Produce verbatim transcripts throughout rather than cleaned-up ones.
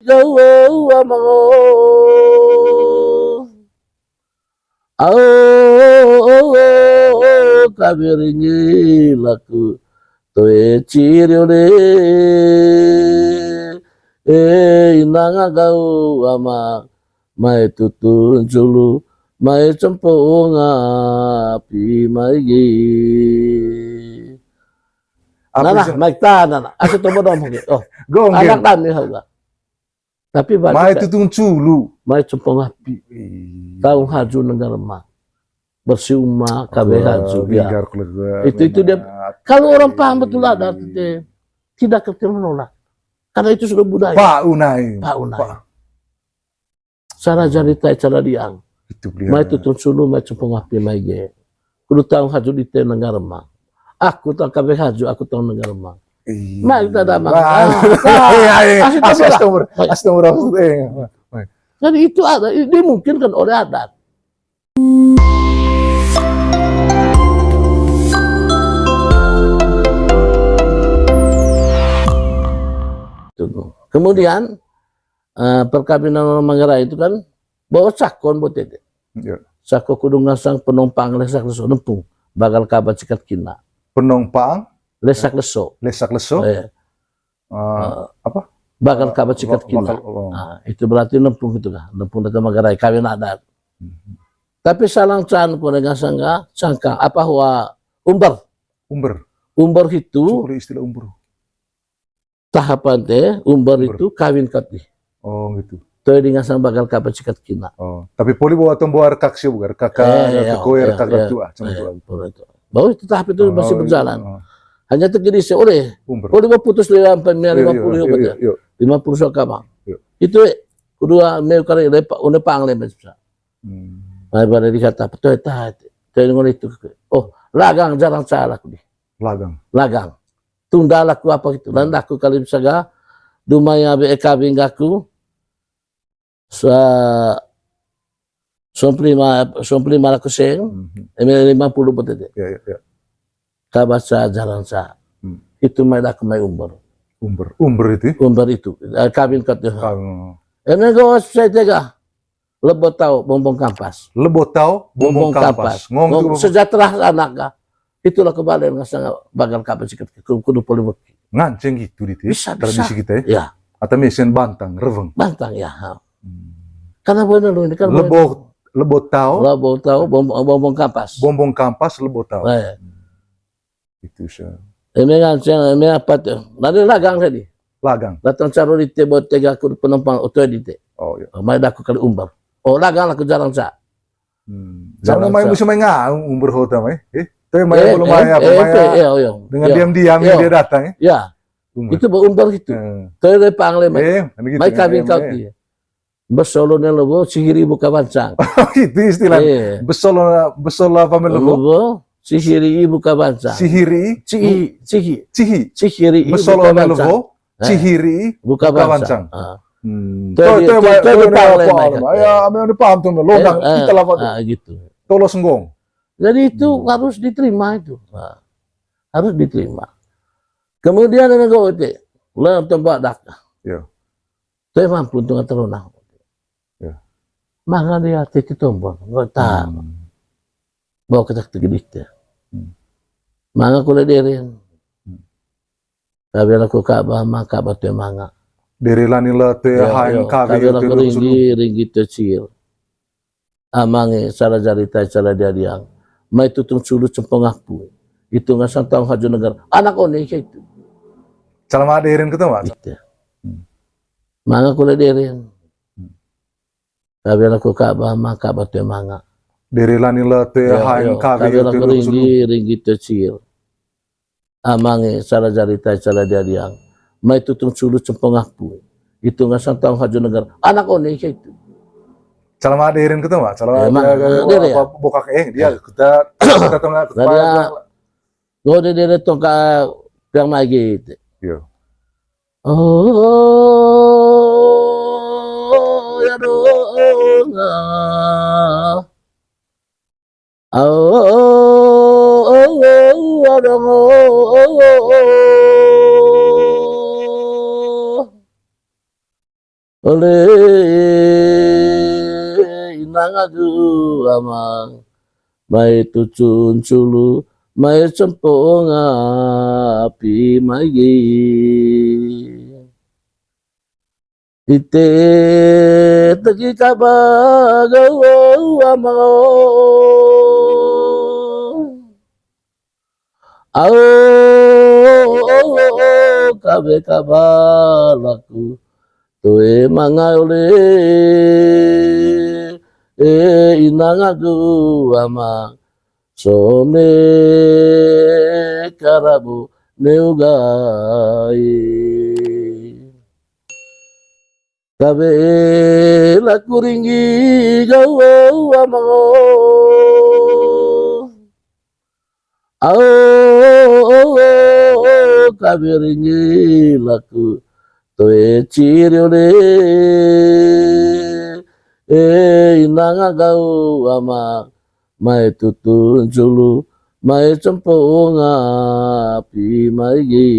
Gau, au, amang, o. Au, au, au, au, kabe ringi laku toe ciri ole. Eh, inanga gau amang, mai tutun sulu, mai cempong api mai ge. Apa nana, bisa? Mai ta, nana. Aku coba dong, oke. Oh, gong, anak geng. Kami, hau ga. Tapi balik mai ka-, tutun sulu. Mai cempong api. Iya. Taung haju nengga remang. Bersih uma, kabe haju, ya. Linggar keluarga. Itu, itu dia. Kalau orang paham betul adat, tidak akan menolak. Karena itu sudah budaya. Pak Unai. Pak Unai. Pak. Cara jarita, cara diang. Itu beliau. Mai tutun sulu, mai cempong api, mai ge. Kudu taung haju dite nengga remang. Aku taung kabe haju, aku taung nengga remang. Iya. Mai kita damang. Wah. Ah, iya, iya. Asik, asik, astagfirullah. Astagfirullah. Eh, mai. Jadi itu ada, dimungkinkan oleh adat. Tunggu. Kemudian, eh, perkawinan orang Manggarai itu kan bawa cakon buat tete. Iya. Cako kudu ngasang penompang lesak leso nempung. Bagal kabat sikat kina. Penompang? Lesak leso. Lesak leso? Iya. Eh, apa? Bagal kabat sikat kina. Bakal, oh. Nah, itu berarti nempung itu kah? Nempung datang Manggarai, kawin adat. Mhm. Tapi salang can kone ngasang ga, cangkang, apa hua, umber. Umber. Umber itu. Cukuli istilah umber. Tahapan te, umber itu kawin kat di. Oh, gitu. Toe di ngasang bagal kabat sikat kina. Oh, tapi poli bawa tombo rekak sih, bukan? Rekak, eh, rekak iya, kowe, iya, rekak iya, tua, sama iya, tua. Betul itu. Bahwa itu tahap itu masih berjalan. Oh, iya. Hanya terjadi seoleh. Umber. Poli bawa putus lima, lima puluh, iya, iya, iya. Lima puluh sakama. Iya. Itu, eh, kedua, meu kali lepa, une pangle, bisa. Hmm. Nah, pada dikata, betul, tahu, tahu, ngono itu. Oh, lagang jarang salah aku di. Lagang. Lagang. Tunda laku apa gitu. Lan aku kali bisa ga, dumaya be eka binggaku, sa-, somplima, somplima laku seng, mhm, eme lima puluh betete. Ya, ya, ya. Kabaca jalan sa. Hmm. Itu mai daku mai umber. Umber, umber itu? Umber itu. Eh, kawin kat dia. Kawin. Eme go saya tega. Lebo tau, bombong kampas. Lebo tau, bombong kampas. Bombong kampas. Ngong tu sejahtera anak ga. Itulah kebalen ngasang bagal kabe sikat kudu poli weki. Nganceng gitu di te, tradisi kita ya. Bisa, bisa. Ya. Atau mesen bantang, reweng. Bantang ya. Ha. Hmm. Karena bener loh ini kan lebo, lebo tau. Lebo tau, bombong, bombong kampas. Bombong kampas, lebo tau. Eh. Itu sa. Eme nganceng, eme apa tuh? Nani lagang tadi. Lagang. Datang caro di tebo tega aku penumpang oto di te. Oh, iya. Mai daku kali umber. Oh, lagang aku jarang sa. Hmm. Sama mai musim mai nga umber hota mai. Eh, tapi mai belum mai apa mai. Iya, iya. Dengan diam-diam dia datang ya. Ya. Umber. Itu baru umber gitu. Hmm. Tapi panglima. Eh, gitu. Mai kawin kau dia. Besolo ne lebo, sihiri buka bancang. Itu istilah. Iya. Besolo, besolo apa men lebo? Lebo, sihiri buka bancang. Sihiri? Cihi, cihi. Cihi. Sihiri buka bancang. Besolo ne lebo, eh, sihiri buka bancang. Buka bancang. Ah. Hmm. Tuh, tuh, tuh, tuh, tuh, paham tuh, londang, eh, kita lafaz tuh. Ah, gitu. Tolos nggong. Jadi itu harus diterima itu. Nah, harus diterima. Kemudian ada gawe te, lem tembak dak. Ya. Toe mampu untuk ngatur nang. Ya. Manga dia titi tombol, nggak tahu. Hmm. Bawa kita tegedit ya. Hmm. Manga kule derin. Hmm. Kabe laku kaba, ma kaba toe manga. Dere lani la toe haeng kabe laku ringgi, ringgi toe cil. Amange, sala jarita, sala diadiang. Mai tutung sulu cempong aku. Itu ngasang taung haju negara. Anak one kayak itu. Calama derin ketemu, Pak? Iya. Hmm. Manga kule derin. Hmm. Kabe laku kaba, ma kaba toe manga. Dere lani la toe haeng kabe laku ringgi, ringgi toe cil. Amange, sala jarita, sala diadiang. Mai tutung sulu cempong aku. Itu ngasang taung haju negara. Anak one kayak itu. Calama derin ketemu, Pak? Calama derin ya? Bokak, eh, dia kita, kita tengah, kita. Gode dere tongka piang mai gitu. Iya. Oh, ya dong. Au, au, au, au, adong, au, au, au, au. Ole inang agu amang, mai tutun sulu, mai cempong api mai gi. Ite tegi kaba gau amang. Au, kabe kaba laku toe manga ole, e inang agu amang, some karabu neu gai. Kabe laku ringgi gau amang. Au, kabe ringgi laku toe ciri ole, e inang agu amang, mai tutun sulu, mai cempong api mai gi.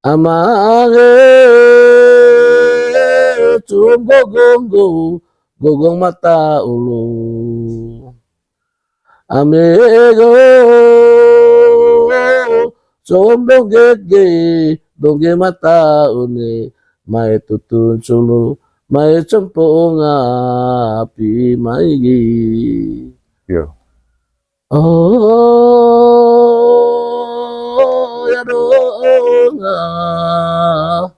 Amang e, cum gogong gou, gogong mata ulu. Ame gou, cum dongge ge, dongge mata une, mai tutun sulu, mai cempong api mai gi. Yo. Oh, ya dong, ah.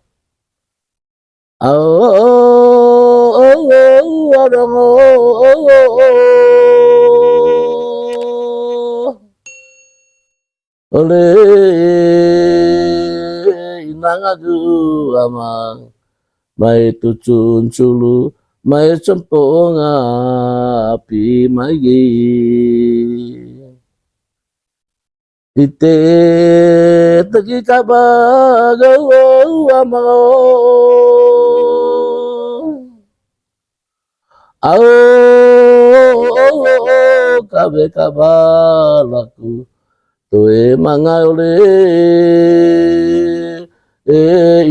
Oh, oh, oh, ya dong, oh, oh, oh. Ole inang agu amang, mai tutun sulu, mai cempong api mai gi. Ite tegi kaba gau amang. Au, kabe kaba laku toe manga ole, e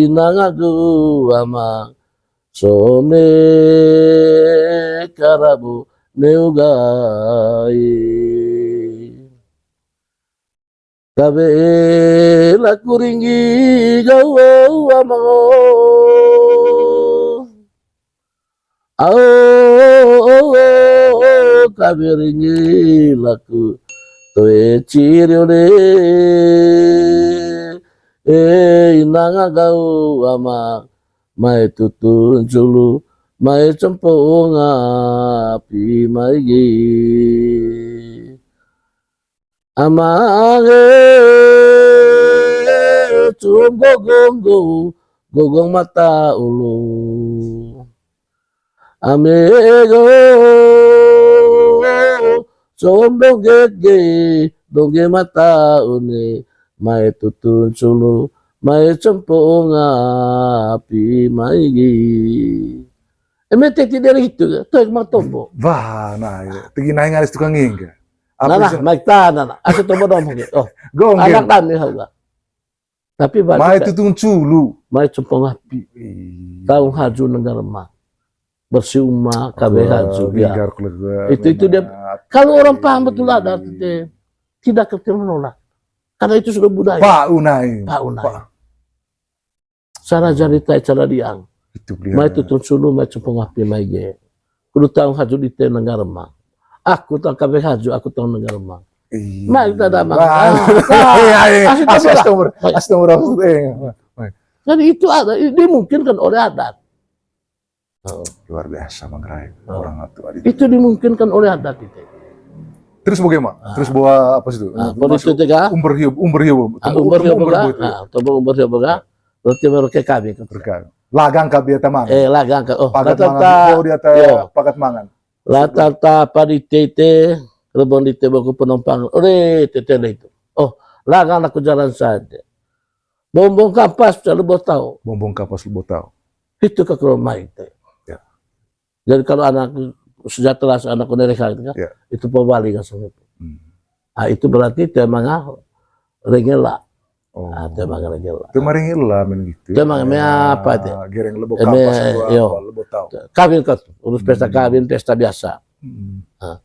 inang agu amang, some karabu neu gai. Kabe laku ringgi gau amang. Au, kabe ringgi laku toe ciri ole, e inang agu amang, mai tutun sulu, mai cempong api mai gi. Amang e, cum gogong gou, gogong mata ulu. Ame gou, cum dongge ge, dongge mata une, mai tutun sulu, mai cempong api mai gi. Eme teti dari itu, tuh mang tombo. Wah, nah, iya. Tegi nai ngaris tukang ingga. Apa nah, nah, bisa? Mai ta, nah, nah. Asa tombo dong, oke. Oh, gong, anak kami, hau ga. Tapi balik mai ta-, tutun sulu. Mai cempong api. Iya. Taung haju nengga remang. Bersih uma, kabe haju, ya. Itu, itu dia. Kalau orang paham betul adat, tidak akan menolak. Karena itu sudah budaya. Pak Unai. Pak Unai. Pak. Cara jari tai cara diang. Itu dia. Mai tutun sulu, mai cempong api, mai ge. Kudu taung haju dite nengga remang. Aku taung kabe haju, aku taung nengga remang. Iya. Mai ta damang. Wah. Ah, iya, iya. Asyik asyik tambah. Tambah. Asyik tambah. Eh, mai. Jadi itu ada, dimungkinkan oleh adat. Oh. Luar biasa, Mang Rai. Oh. Orang tua di itu dimungkinkan oleh adat itu. Terus bagaimana? Ah. Terus bawa apa situ? Ah, umber hiob, umber hiob. Ah, umber hiob, umber hiob, ah, coba umber hiob, ah. Berarti baru ke kabe kan. Lagang kabe ata mangan. Eh, lagang ka-, oh, pagat mangan. Oh, dia ta-, yo. Pagat mangan. Lata ta padi tete, rebon di teboko penumpang. Ore, tete itu. Oh, lagang aku jalan saja. Bombong kampas, ca lebo tau. Bombong kampas lebo tau. Itu ka kalau mai te. Ya. Jadi kalau anak sejahtera, anak Unereha gitu kan, ya, itu pawali kan semua. Hmm. Ah, itu berarti te manga rengela. Oh. Ah, tu emang gereng ella. Tu emang gereng ella men gitu. Tu emang me apa tu? Gereng lebo kapas, lebo apa, lebo tau. Kawin kan, urus pesta kawin, pesta biasa. Hmm. Ah.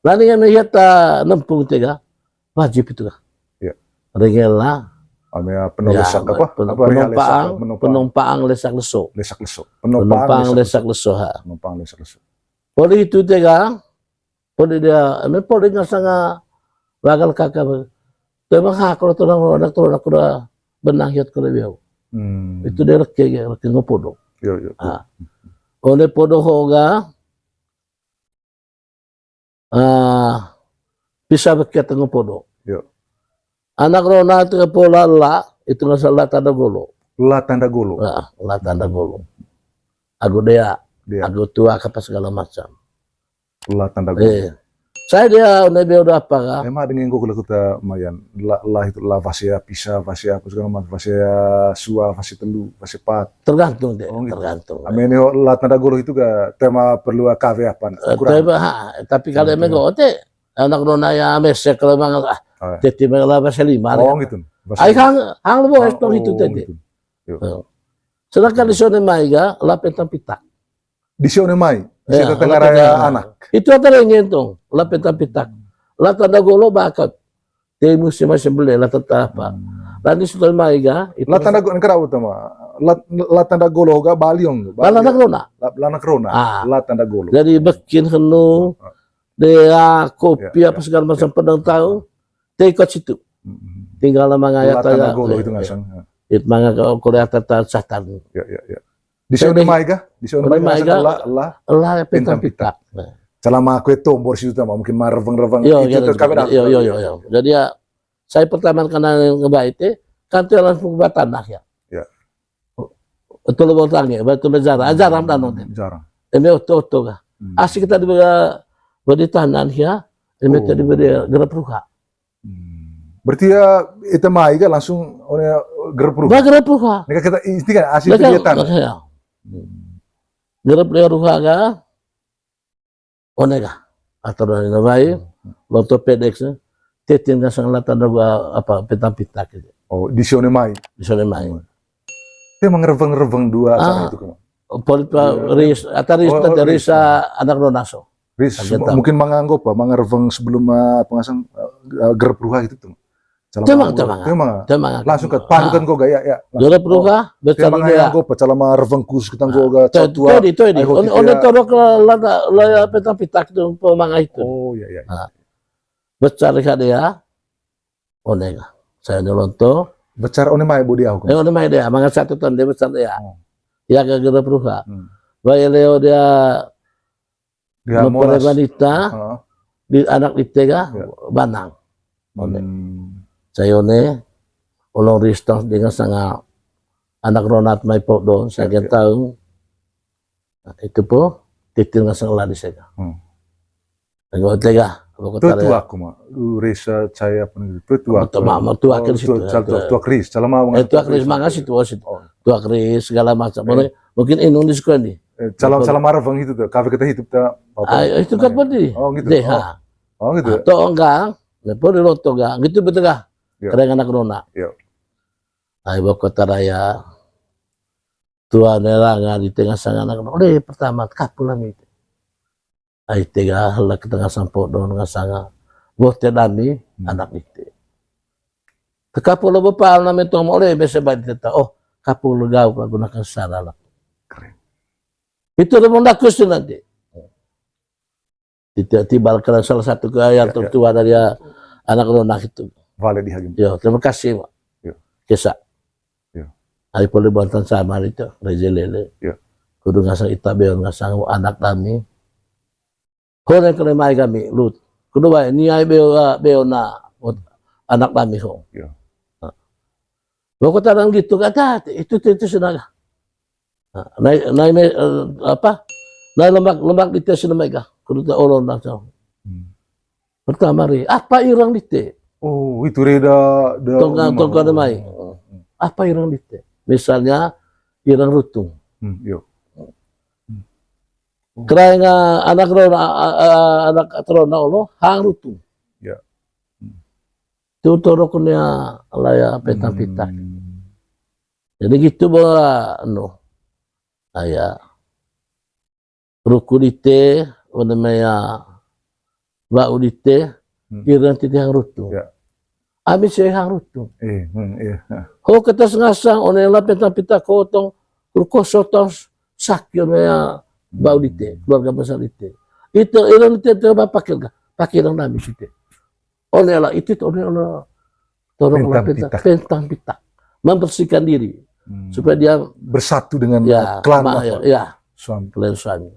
Lah ni kami hiat ta nempung tu ga, wajib itu ga. Ya. Gereng ella. Ame penuh lesak apa? Apa, penumpang, penumpang lesak leso. Lesak leso. Penumpang lesak leso, ha. Penumpang lesak leso. Poli itu tu ga, poli dia, eme poli ngasanga wagal kaka. Tu emang ha, kalau tu orang, orang, tu orang kuda benang hiat kalau biau. Hmm. Itu dia reke, reke ngo podo. Yo, yo. Ah. One podo ho ga, ah, pisa beket ngo podo. Yo. Anak rona tu pola la, itu ngasang la tanda golo. La tanda golo. Ah, la tanda golo. Agu dea, dea. Agu tua, apa segala macam. La tanda golo. Eh. Saya dia, one beo da apa ga? Emang dengan golo kita mayan. La, la itu la vasea pisa, vasea apa segala macam, vasea sua, vasea telu, vasea pat. Tergantung deh, oh, gitu. Tergantung. Ame ini la tanda golo itu ga tema perlu A K W apa? Eh, ukuran. Tema, ha, tapi kalau eme go te, anak rona ya mesek kalau emang, ah, teti emang la vasea lima. Oh, ya. Gitu. Ai hang, hang lebo, oh, itu teti. Gitu. Yo. Oh. Sedangkan di sini mai ga, la pentang pitak. Di sio ne mai, di sio tetangga raya anak. Itu ata rengen tong, la pentang pitak. La tanda golo bakat. Te musim masih bele, la tanda apa. Hmm. Dan di sio ne mai ga, itu la tanda golo, kerau utama. La, la tanda golo ga baliong. Baliong. La tanda golo na. La, la tanda golo. Ah. La tanda golo. Jadi bekin henu, dea, kopi, apa segala macam pedang tahu. Te ikut situ. Hmm. Tinggal nama ngayat la tanda golo itu ngasang. It manga ko, ko le ata ta satan. Ya, ya, ya. Di sio ne mai ga? Di sio ne mai ga? La, la pentang pitak. Nah. Calama aku itu bor situ tama, mungkin ma reveng-reveng. Yo, itu yo, yo, yo. Jadi ya, saya pertama karena ngebai te, kan tu langsung buat tanah ya. Ya. Itu lo botang ya, batu jarang, jarang danau te. Jarang. Eme oto-oto ga. Hmm. Asik kita di beda, beda tanah ya, eme te di beda gerep ruha. Hmm. Berarti ya, ita mai ga langsung one gerep ruha. Ba gerep ruha. Neka kita inti kan asli kegiatan. Gerep ruha ga, one ga. Atau dari nabai, lonto pedek se. Tetin ga sang la tanda gua apa, petang pitak gitu. Oh, di sio ne mai. Di sio ne mai. Hmm. Te emang reveng-reveng dua acara itu kemana? Poli pa ris, ata ris, oh, ata ris, ris, ah, anak rona so. Ris, mungkin manga nggopa, manga reveng sebelum, ah, pengasang, ah, gerep ruha gitu tuh. Temang, temang. Temang. Langsung ke padukan ko ga, ya, ya. Gerep ruha, betul manga ya. Nggopa, calama reveng kus kita nggo ga, tua. Todi, todi. One, one torok la, la, la, petang pitak tuh pemanga itu. Oh, ya, ya. Nah. Becar ka dia. One ga. Saya ne lonto. Becar one mai bo dia hukum. Eh, one mai dia, manga satu ton dia becar dia. Oh. Ya ga gerep ruha. Hmm. Bae leo dia dia molas. Wanita, heeh, di anak dite ga, ya, banang. One. Hmm. Saya one, olong ristang dengan sanga anak rona mai podon, saya tahu. Nah, itu po, titil ngasang lari saya. Hmm. Enggak tega. Tua, tua aku mah. Resa caya apa nih? Tua, tua. Tua, tua, tua keris. Calama, eh, tua keris, manga situ, oh, situ. Oh. Tua keris, segala macam. Eh. Mungkin inung di sekolah nih. Eh, calama, calama reveng itu tuh. Kafe kita hidup ta. Ah, itu kan berarti. Oh, gitu. Deh, ha. Oh, gitu. Atau enggak, lepo di loto enggak, gitu betul kah? Iya. Kereng anak rona. Iya. Ai, boko taraya. Tua neranga di tengah sanga anak, oleh pertama, kapul ami. Ai, tega, hela ke tengah sampodon, tengah sanga. Boh te dami, hmm, anak ite. Teka pulo bepal na mentong oleh, bese badi teta, oh, kapul gau, gunakan secara anak. Keren. Itu ada mendakus tu nanti. Tiba-tiba kena salah satu ke yang tertua dari, ah, anak rona itu. Vale di Hakim. Ya, terima kasih, Pak. Ya. Kesa. Ya. Ari poli bantan sama itu, Raja Lele. Ya. Kudu ngasang ita beon, ngasang anak kami. Ho yang kena mai kami, Lut. Kudu bae, ni ai beo, ah, beo na, anak kami ho. Ya. Nah. Boko tarang gitu, kata, itu, itu, itu sudah. Nah, nai, nai, nai, eh, apa? Nai lemak, lemak di tes lemak kah? Kudu ta olon dah tau. Hmm. Pertama ri, apa irang di te? Oh, itu reda, da tongkang, tongkang mai. Hmm. Apa irang di te? Misalnya, irang rutung. Hmm, yo. Hmm. Oh. Kerana anak rona, a, a, anak rona olo, hang rutung. Ya. Hmm. Tu torok nia laya Penta Pitak. Jadi gitu ba anu. Aya ruku dite, wana maya bau dite, iran titi hang rutung. Ami se hang rutung. Ho ketas ngasang, one la Penta Pitak kotong, ruko sotong, saki one maya bau dite, keluarga besar dite. Itu iran titi ba pakil ka, pakil nami site. One la itu, one la torok la Penta Pitak. Membersihkan diri supaya dia bersatu dengan klan apa? Ya, suami. Klan suami.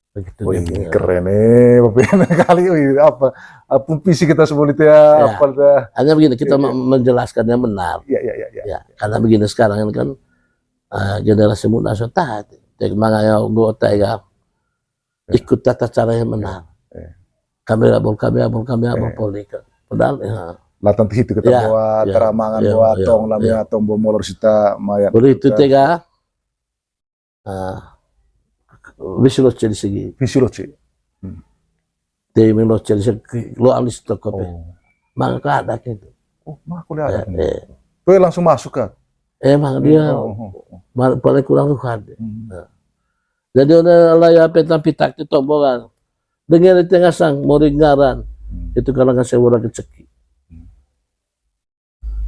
Begitu. Wih, keren eh, Bapak kali, wih, apa, apa visi kita sebuah itu ya, apa dah. Hanya begini, kita menjelaskan yang benar. Ya, ya, ya, ya. Ya, karena begini sekarang ini kan, eh, generasi muda sudah tahu. Jadi makanya anggota ya, ikut tata cara yang benar. Kami abal, kami abal, kami abal politik. Padahal ya. Latan hitu kita bawa teramangan, bawa tong, lamia tong, bawa molor sita, mayat. Boleh itu tega. Ah, visi loce di segi. Visi loce. Te mi loce di segi, lo alis toko pe. Maka ada gitu. Oh, maka kuliah ada. Tuh langsung masuk kan? Emang dia paling kurang tuh ada. Jadi udah laya Penta Pitak itu tombo kan. Dengan di tengah sang, mori ngaran. Itu kalangan saya orang keceki.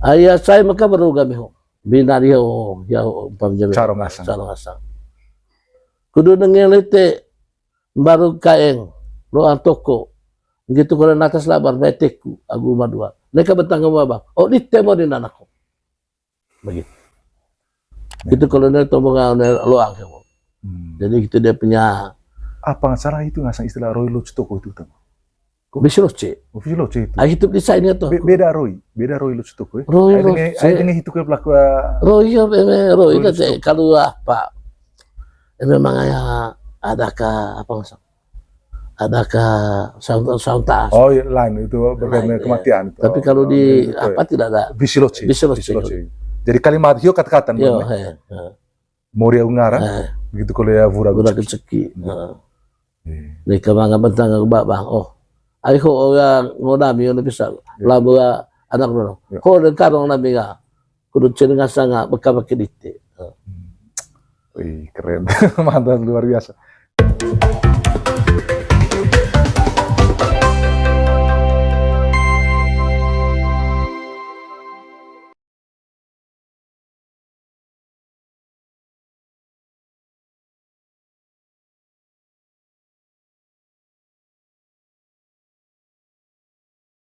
Aya sai maka baru kami ho. Binari ho, ya ho, umpam jami. Caro ngasang. Caro ngasang. Kudu nengel ite baru kaeng, loang toko. Gitu kalau natas labar, beteku, agu madua. Neka betang ke baba. Oh, di temo di nanako. Begitu. Itu kalau dia tombo nggak loang ke. Jadi gitu dia punya. Apa salah itu ngasang istilah roi lo toko itu tuh? Visi loce. Oh, visi loce itu. Ah, hidup di sana tuh. Beda roi, beda roi loce toko. Roi loce. Ai dengan hidup ke pelaku. Roi ya, memang roi itu kalau apa? Memang ya ada ke apa maksud? Ada ke saunta. Oh, iya, lain itu berkaitan kematian. Tapi kalau di apa tidak ada. Visi loce. Visi loce. Jadi kalimat hio kata-kata. Mori au ngara, begitu kalau ya vura keceki. Ni kamanga bentang aku babang. Oh, ai ho orang ngodami, orang bisa labu anak dulu. Ho dan karong nami ga. Kudu cenga sanga beka beki dite. Wih, keren. Mantap, luar biasa.